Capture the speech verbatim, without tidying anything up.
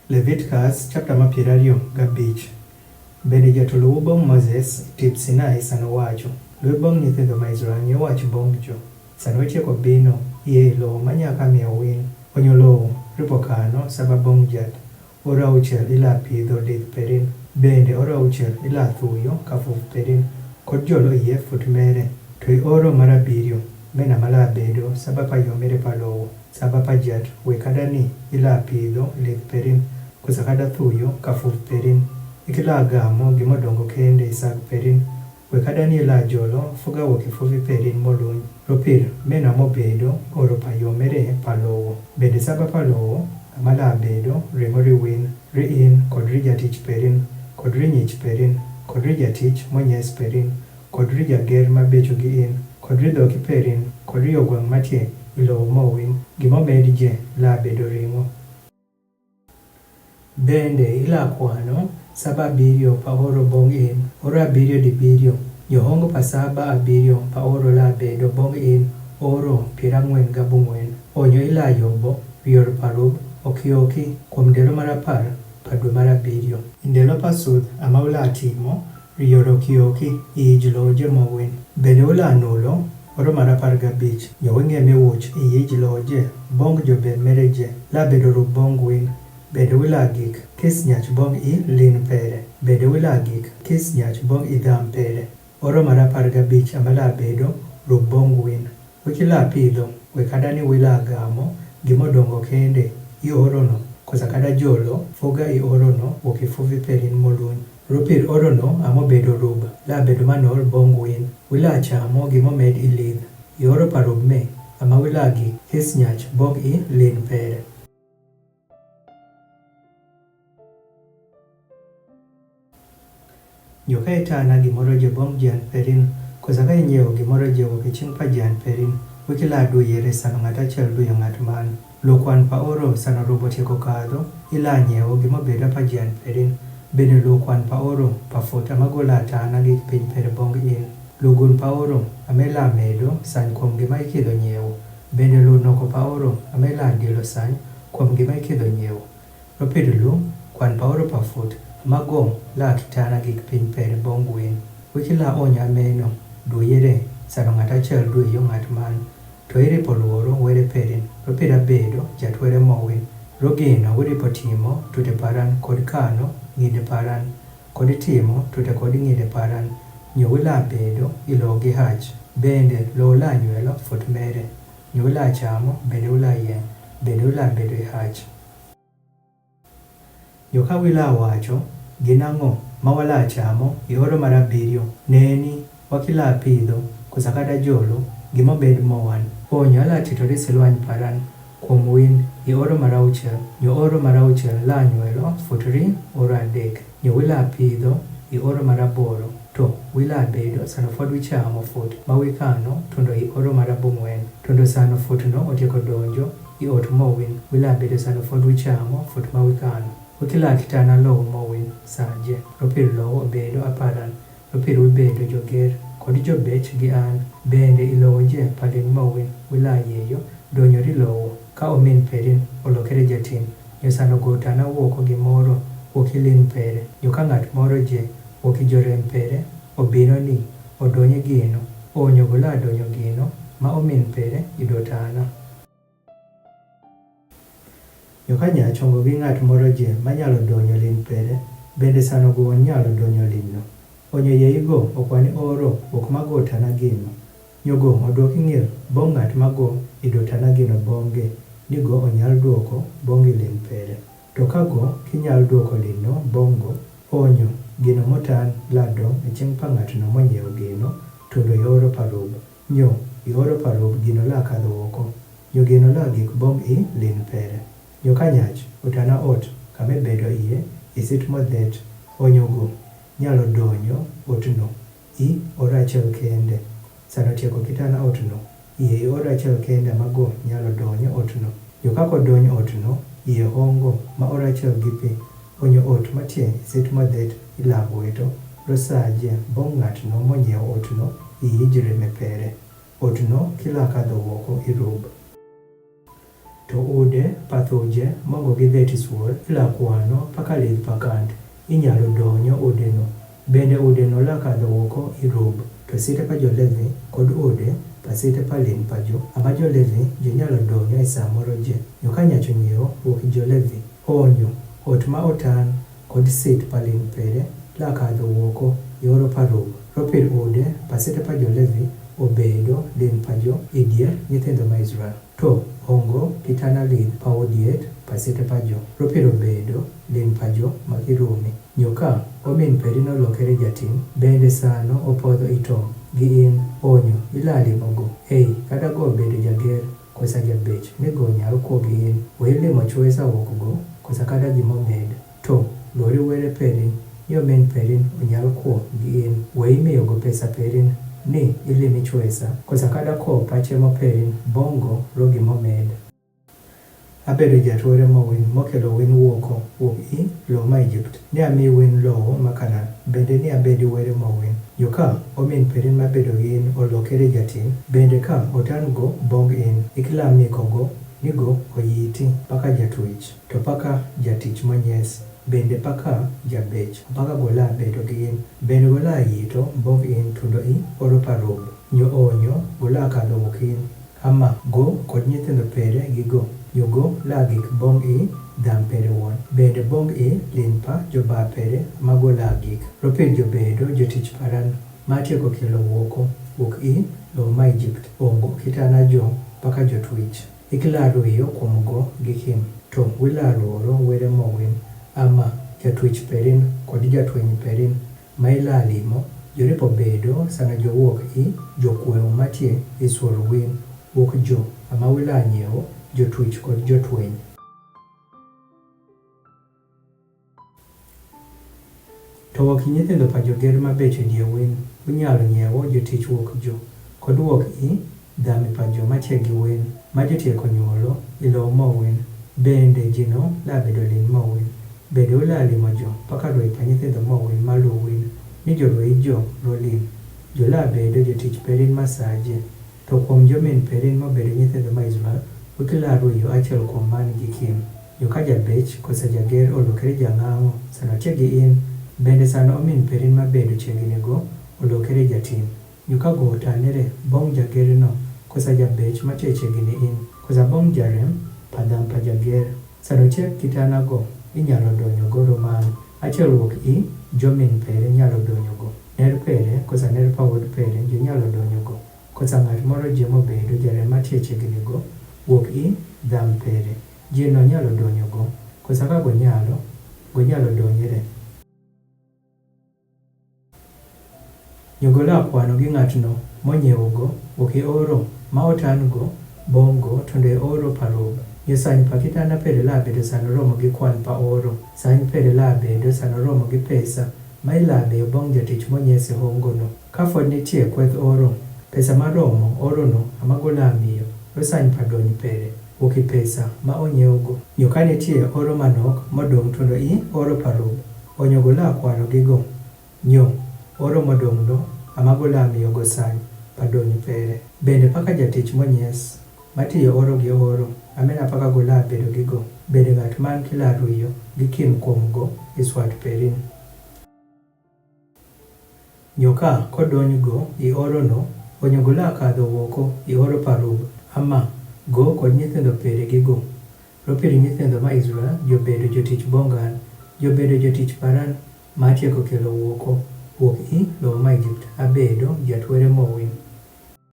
Leviticus chapter ma piero ariyo gabich. Bende jatulu bong Moses i tip Sinai sano wacho, lu bong nyithindo ma Israel nye wach bong jo, sano wechego bino ie lo manyaka mia win. Onyo lo ripo kano saba bong jat. Oro auchiel ila pidho lith perin, bende oro auchiel ila thuyo ka fuf perin, kod jolo ie fut mere. To i oro mar abiriyo, mena mala bedo saba pa yomere pa lowo, saba pa jat, we kadani ila pidho lith perin, kusa kada thuyo ka fuf perin. Ikila gamo gimo dongo kende isag perin, we kadani ila jolo fuga woki fufi perin moluny. Ropir mena mobedo oro pa yomere pa lowo. Bende saba pa lowo amala bedo ringo ri win, ri in kod ri jatich perin, kod ri nyich perin, kod ri jatich monyes perin, kod ri jager mabecho gi in, kod ri dhoki perin, kod ri ogwang matie ilo mowin. Gimo med je la bedo ringo. Bende ila kwano saba abiriyo pa oro bong in, oro abiriyo di biriyo, nyohongo pa saba abiriyo pa oro la bedo bong in, oro piero angwen gabungwen. Onyo ila yobo rior pa rub okioki kuom ndelo mar apar pa dwe mar abiriyo. Ndelo pa sudh ama ula timo rior okioki ij loje mowin. Bende ula nulo oro mar apar gabich, nyo wing'e miwuch ij loje bong jo be mere je la bedo rub bong win. Bende wila gik kis nyach bong i lin pere. Bende wila gik kis nyach bong i dham pere. Oro mar apar gabich amala bedo rub bong win. Wiki la pidho, we kadani wila gamo gimo dongo kende i orono, kosa kada jolo fuga i orono woki fufi perin moluny. Rupir orono amo bedo rub la bedo manol bong win. Wila chamo gimo med i lidh i oro pa rub me ama wila gik kis nyach bong i lin pere. Nyo ka itana gimoro je bong jan perin, kosa ka inyiewo gimoro je woki ching pa jan perin, wiki la du yere sano ng'at achiel duyo ng'at man. Lu kwan pa oro sano rubo tieko kadho, ila nyiewo gimo beda pa jan perin. Bende lu kwan pa oro pa fut ama gola tana gik piny pere bong in. Lu gun pa oro ama ila medo sany kuom gima ikidho nyiewo. Bende lu noko pa oro ama ila dilo sany kuom gima ikidho nyiewo. Ropid lu kwan pa oro pa fut ama gom la kitana gik piny pere bong win. Wiki la onya meno du yere sano ng'at achiel duyo ng'at man. To iripo luoro were perin, ropid abedo jatwere mowin. Rogino wiripo timo tute paran kod kano ng'ide paran, kod timo tute kod ng'ide paran. Nyo wila bedo ilo gi hach. Bende lo la nywelo fut mere. Nyo wila chamo bende wila yien bende wila bedo i hach. Nyo ka wila wacho, gin ang'o ma wala chamo i oro mar abiriyo? Neni, wakila pidho kosa kada jolo gima bed mowan. Onyo ala tito ri silwany paran kuom win i oro mar auchiel. Nyo oro mar auchiel la nywelo fut ri oro adek. Nyo wila pidho i oro mar aboro. To wila bedo sano fod wichamo fut ma wikano tundo i oro mar abung'wen. Tundo sano fut no otieko donjo i ot mowin. Wila bedo sano fod wichamo fut ma wikano. Wikila kitana lowo mowin saje. Ropir lowo obedo aparan. Ropir wibedo joger kod jobech gi an. Bende ilowo je palin mowin. Wila yeyo donyo ri lowo ka omin perin olokere jatin. Nyo sano gotana woko gimoro woki lin pere. Nyo ka ng'at moro je woki jorem pere obino ni odonye gino. Onyo gola donyo gino ma omin pere idotana. Nyo ka nyachongo gi ng'at moro je manyalo donyo lin pere, bende sano go onyalo donyo linno. Onyo yeigo okwani oro wok ma gotana gino. Nyo go odwoki ng'ir bong ng'at ma go idotana gino bonge, ni go onyal dwoko bonge lin pere. To ka go kinyal dwoko linno bongo, onyo gino motan la dong e ching pa ng'atno monyiewo gino tundo i oro pa rub. Nyo i oro pa rub gino la kadho woko. Nyo gino la gik bong i lin pere. Nyo ka nyach otana ot kame bedo iye i sit modhet, onyo go nyalo donyo otno i oro achiel kende. Sano tieko kitana otno iye i oro achiel kende ama go nyalo donyo otno. Nyo ka kodonyo otno iye hongo ma oro achiel gi pi. Onyo ot matie i sit modhet i lab weto rosaje bong ng'atno monyiewo otno i ijire me pere. Otno kila kadho woko i rub. To ode pa tho je, mongo gi dheti swor, ila kwano, paka lidh pa kand, inyalo donyo odeno. Bende odeno la kadho woko i rub, to site pa jo-Levi, kod ode, pa site pa lin pa jo, ama jo-Levi, jo nyalo donyo e samoro je, nyo ka nyacho nyiewo, wok i jo-Levi. Onyo, ot ma otan, kod sit pa lin pere, la kadho woko, i oro pa rub. Ropir ode, pa site pa jo-Levi, obedo, lin pa jo, i dier, nyithindo ma Israel. To ongo kitana lidh pa odiet pa site pa jo, ropir obedo, lin pa jo ma kirumi. Nyo ka omin peri nolokere jatin, bende sano opodho i tong' gi in, onyo, ila limo go. Ei, kata go obedo jager, kosa jabech, ni go nyal kwo gi in, we ilimo chwe sa wok go, kosa kata gimo med. To lori were perin, yo min perin onyal kwo gi in, we imiyogo pesa perin, ni ilimi chwe sa, kosa kata ko pache mo perin, bongo rogi mo med. Abedo jat were mo win, mokelo win woko, wok i lo ma Egypt, ni ami win lo ma Kanan, bende ni abedi were mo win. Yo ka omin perin ma bedo gi in olokere jatin, bende ka otan go bong in, ikila miko go, ni go oyiti, paka jatwich. To paka jatich monyes, bende paka jabech, paka gola bedo gi in, bende gola yito bog in tundo i oro pa rub. Nyo onyo gola kadho wok in, ama go kod nyithindo pere gi go, nyo go la gik bong i dham pere won, bende bong i lin pa jo ba pere ma gola gik. Ropir jo bedo jotich paran, ma tieko kelo woko, wok i lo ma Egypt, ongo kitana jo, paka jotwich. Ikila ruyo kuom go gi kim, to wila ruoro were mo win, ama jatwich perin kod jatweny perin, ma ila limo, joripo bedo sana jowuok i jokwewo matie i sur win, wok jo, ama wila nyiewo jotwich kod jotweny. To wok i nyithindo pa joger mabecho die win, unyalo nyiewo jotich wok jo, kod wok i dhami pa jo machieg gi win, ma jotieko nyuolo i lowo mo win, bende jino la bedo lin mo win. Bende ula limo jo, paka rwei pa nyithindo mo win ma luwo win, ni jorwei jo ro lin. Jo la bedo jotich perin ma saje. To kuom jomin perin mobedo nyithindo ma Israel, wikila ruyo achiel kuom man gi kim. Nyo ka jabech kosa jager olokere jang'ang'o, sano chieg gi in, bende sano omin perin mabedo chiegni go olokere jatin. Nyo ka go otanere, bong jagerno, kosa jabech matie chiegni in, kosa bong jarem, pa dham pa jager. Sano chieg kitana go, inyalo donyo go roman. Achiel wuok i, jomin pere nyalo donyo go. Ner pere, kosa ner pa wuod pere, jo nyalo donyo go. Kosa ng'at moro jemo bedo jarem matie chiegni go, wuok i dham pere. Jino nyalo donyo go, kosa ka gonyalo, gonyalo donyere. Nyo gola kwano gi ng'atno, monyiewo go, wuok i oro, ma otan go, bong go, tundo i oro pa rub. Nyo sany pa kitana pere la bedo sano romo gi kwan pa oro. Sany pere la bedo sano romo gi pesa, ma ila beyo bong jatich monyesi hongo no. Ka fod nitie kweth oro, pesa maromo orono ama gola miyo, rosany pa dony pere, wuok i pesa ma onyiewo go. Nyo ka nitie oro manok modong' tundo i oro pa rub, onyo gola kwano gi go. Nyo, oro modong' no, ama gola miyo go sany pa dony pere. Bende paka jatich monyes, matiyo oro gi oro, amena paka gola bedo gi go. Bende ng'at man kila ruyo, gi kim kuom go, i swat perin. Nyo ka kodony go i orono, onyo gola kadho woko i oro pa rub, ama go kod nyithindo pere gi go. Ropir nyithindo ma Israel, jobedo jotich bongan, jobedo jotich paran, ma tieko kelo woko, wuok i lowo ma Egypt, abedo jatwere mowin.